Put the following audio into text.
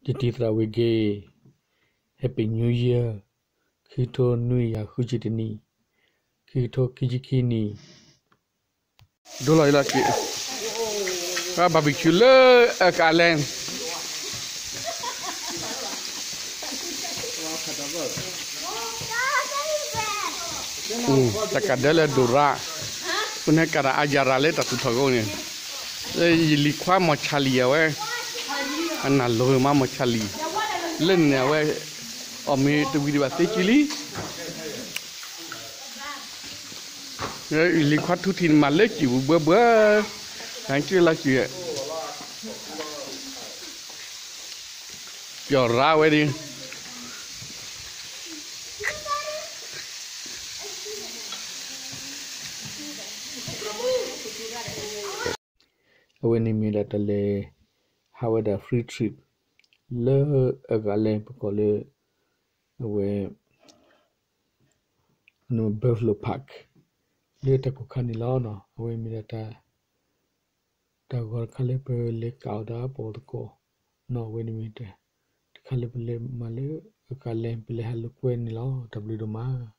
ယတံၤသရၣ်ဝ့ၤက့ၤ, Happy New Year, ခံကထိနွံကယၤဃုဆံတနံၣ်, ခံကထိခံဆံခံနံၣ်, ဒိလီၤအံၤလီၤက့ၤ, ဘၣ် barbecue လၢအကးလဲၣ် တၢ်ကးဒၢလၢဒိၣ်ရၣ်, ပန့ၣ်ကးတၢ်အယၤရၤလၢတၢ်သူၣ်ထီၣ်ကအိၣ်န့ၣ်, ယလံၤခွါမီၤဆၣ်လံၤအဝဲ, အနၢ်လိၤမးမီၤဆၣ်လံၤ, လၢန့ၣ်အဝဲ, အီၣ်မ့ၤတဝံၤဒံးဘၣ်သ့ကံလံ, ယလံၤခွါထူထံၣ်န့ၣ်မၤလၢကံၣ်ပူၤဘှၢဘှၢ, ဟဲက့ၤလီၤက့ၤ, ပျီၢ်ရၤဝဲဒၣ် အဝဲန့ၣ်မ့ၢ်ဒၣ်တၢ်လဲၤ, ဟးဝဲဒၣ် free trip, လၢအကးလဲၣ်ပကိးလၢ, အဝဲ, Buffalo Park, လၢတၢ်ကိၢ်ခါန့ၣ်လီၤ. အဝဲမ့ၢ်ဒၣ်တၢ်, တၢ်ဂီၤတခါလၢပလဲၤကးအီၤဒီးပှၤသကိး, နီၢ်အဝဲန့ၣ်မ့ၢ်တၢ်, တခါလၢပလဲၤမၤလၢအကးလဲၣ် ပလဲၤဟးလိာ်ကွဲန့ၣ်လီၤ. တၢ်ဘျုးဒိၣ်မး.